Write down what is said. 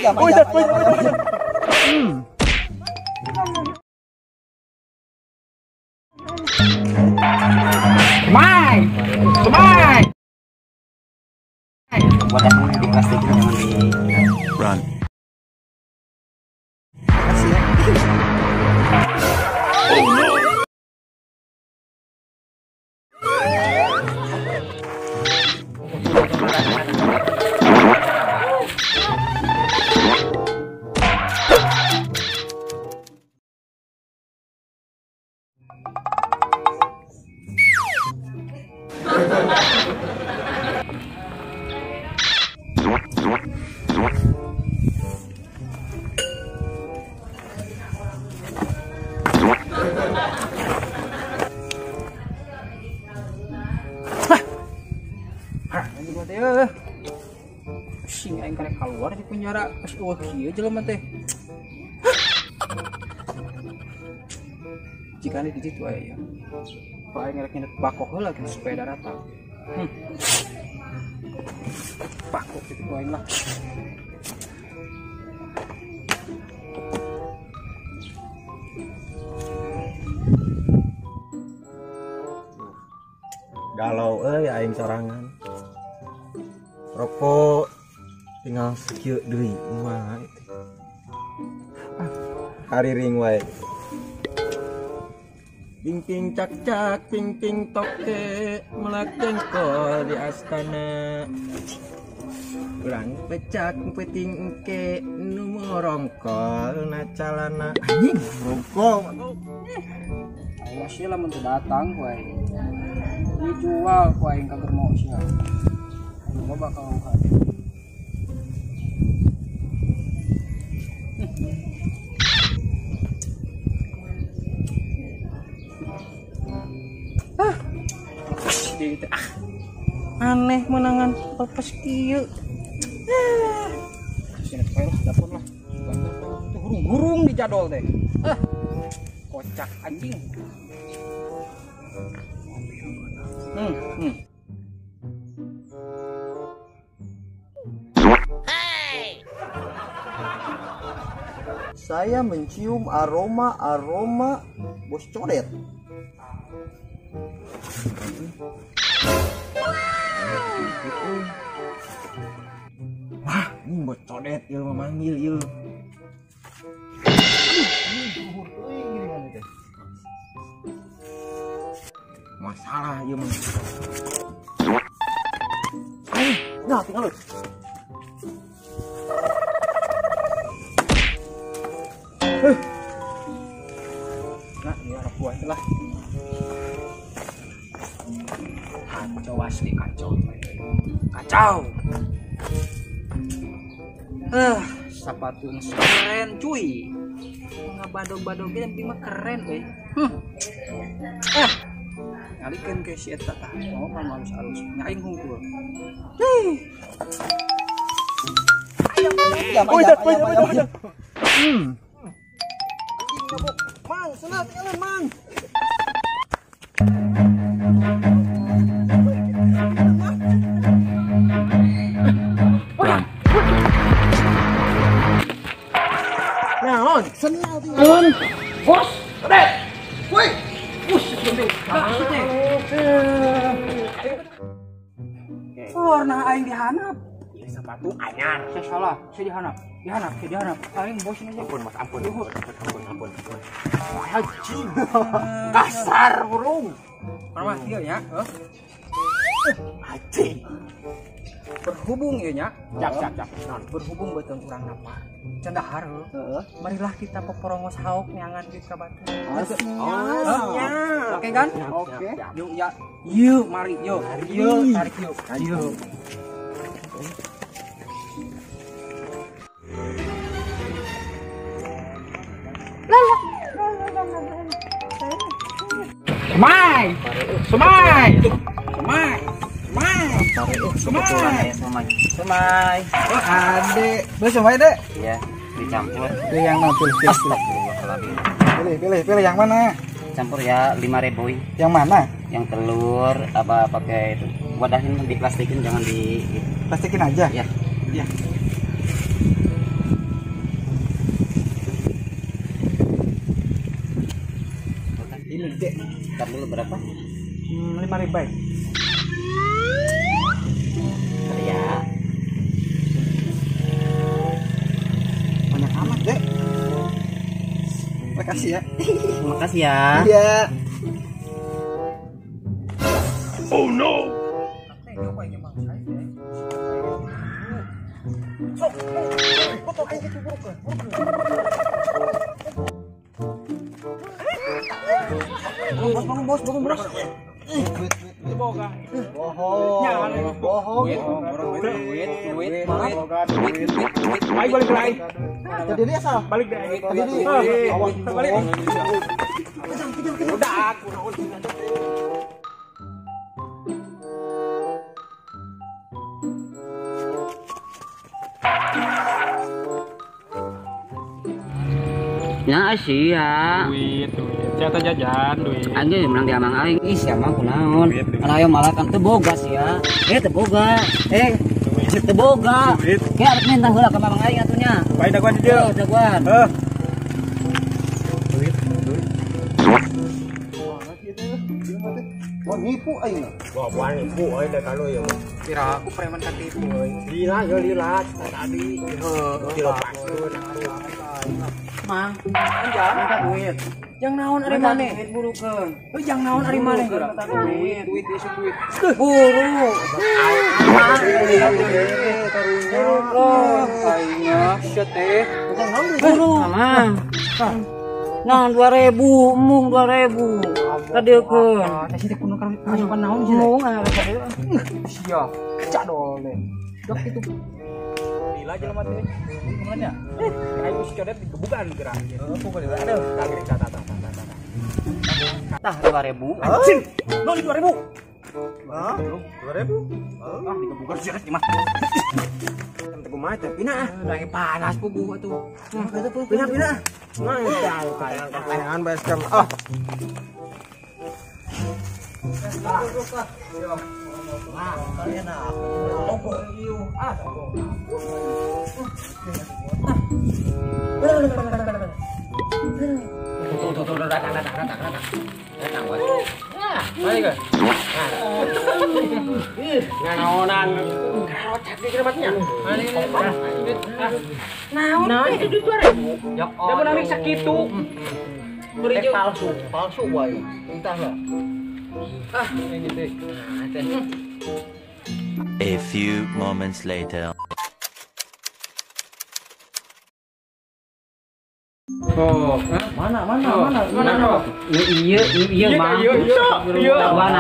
Ayam, ayam, ayam, ayam. Semai, semai. Wadahnya di plastik jangan di run. Makasih ya. Oh no. Sing aing karek keluar di penjara geus eueuh kieu jelema teh. Jika di ditu aya ya. Pak aing rek nyenet bako heula kitu supaya darata. Bako kitu ku aing lah. Galau euy aing sorangan. Rokok tinggal sekieu deui mah. Hariring wae. Ping ping cak cak ping ping toke melak jengkol di astana. Urang pecak peting engke nu morongkol na calana. Anjing rokok. Awas ya lamun teu datang ku aing. Dijual ku aing ka germo sia. Gua bakal buka. Ah, gitu. Ah, aneh menangan lepas kieu. Ah, sini lah dapur lah. Tuh hurung-hurung di jadol teh. Ah, kocak anjing. Saya mencium aroma-aroma bos codet. Wah, ini bos codet, il memanggil il. Masalah ieu mah. Nah, tinggal lu. Nah, ini orang buah lah. Kacau asli kacau. Kacau. Sepatu keren cuy. Ngabadog-badog ge penting mah keren euy. Ngalikeun ke si eta tah. Oh, mah halus-halus. Nyaing hungkul. Ayam, ayam, ayam, ayam. Mang, senang tinggalin mang. Naon, senang tinggalin. Bos, red. Woi. Warna aing dihanap. Sepatu anyar. Saya salah, saya dihanap. Dihanap, saya dihanap. Aing bosan aja. Ampun, Mas, ampun. Ampun, ampun, ampun. Anjing. Kasar burung. Mama ieu nya, heuh. Anjing. Berhubung ieu nya, jak jak jak. Berhubung beuteung urang napar. Can dahar heuh. Marilah kita poporongos haok neangan duit ka batur. Oh. Oke kan? Oke. Yuk ya. Yuk mari yuk. Yuk tarik yuk. Yuk. Semai, semai, semai, semai, semai, semai, semai. Oh, adek, boleh semai dek? Iya, dicampur. Pilih yang mana? Pilih, pilih, pilih, pilih, pilih yang mana? Campur ya 5.000. Yang mana? Yang telur apa pakai itu? Wadahin diplastikin, jangan di. Plastikin aja? Iya. Iya. Ini gede. Ntar dulu berapa? 5.000. Ya. Banyak amat, Dek. Makasih ya. Makasih ya. Iya. Oh no. Bos, bangun bos. Bohong. Duit. Ayo balik lagi. Tadi dia salah. Balik deh. Tadi balik. Udah aku naon. Ya sia. Duit. Siapa jajan duit. Anjir menang di amang aing. Ih sia mah kunaon. Kan ayo malah kan teu boga sia. Teu boga. Teu boga. Kayak arek minta heula ka mamang aing atunya. Bae daguan di dieu. Daguan. Heuh. Duit. Wah nipu aing. Wah nipu aing da kalau ya. Kira aku preman katipu euy. Lila yo lila tadi. Heuh, dilopaskeun. Mang, minta duit. Jang naon ari maneh? Duit burukeun. Heuh jang naon ari maneh geura? Duit isu duit. Buru. Burukeun aing sia teh. Buru. Mang. Nah 2000, mung 2000. Kadeukeun. Teh sih teh kuno kasupan naon sih? Mung aya ka Sia, cadol deh. Dok itu. Lila jelema teh. Kumaha nya? Aing si codet digebukan geura. Heeh, pukul lila. Aduh, tah tah tah tah tah. Tah 2000. Anjing. Nol 2000. Hah? 2000? Ah, digebukan si codet mah. Teu kumaha teh pina ah. Lagi panas puguh atuh. Pina pina. Nah, tayangan basecamp. Ah. Tuh datang. Datang wae. Nah, mari ke. Naonan. Karocak di kerematnya. Naon itu duit 2000. Ya Da menarik sakitu. Palsu, palsu wae. Entahlah. Ah, ini teh. A few moments later. Oh, mana? Mana? Iya, mah. Iya. Mana?